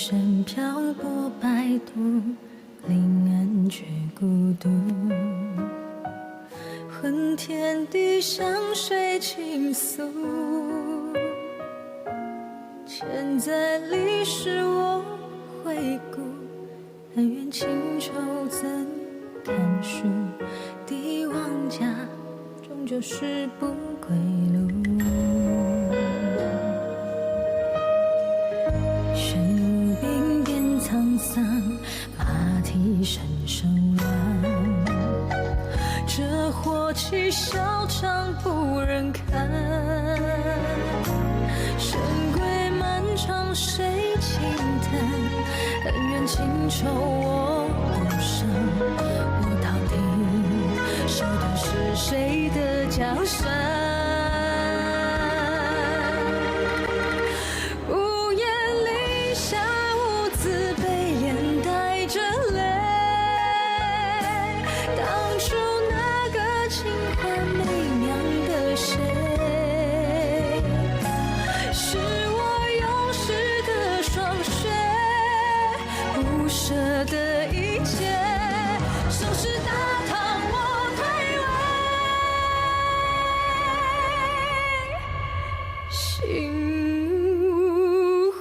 山漂泊摆渡，临安却孤独。问天地向谁倾诉？千载历史我回顾，恩怨情仇怎堪数？帝王家终究是不归路。玄武兵变沧桑，马蹄声声乱。这火气嚣张不忍看，神归漫长谁轻叹？恩怨情仇我独伤，我到底守的是谁的江山？屋檐篱下无字悲眼带着泪，当初那个情话媚娘的谁？是我用湿的双血，不舍的一切，盛世大唐我退位，心无悔。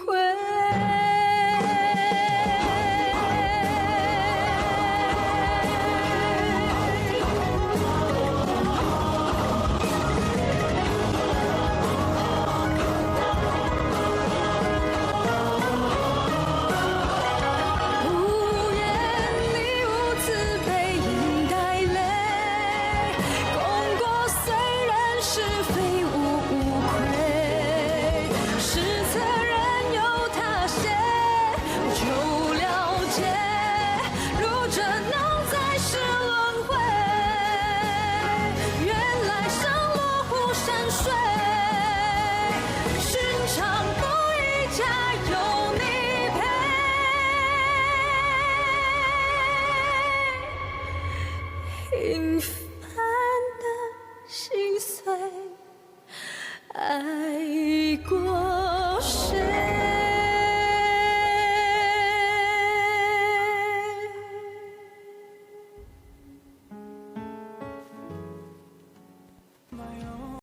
屋檐里无字背影带泪，功过虽然是非无无愧，史册任由他写，不求了解，如这能再世轮回。原来生落湖山水，寻常不易家有你陪。平凡的心碎，爱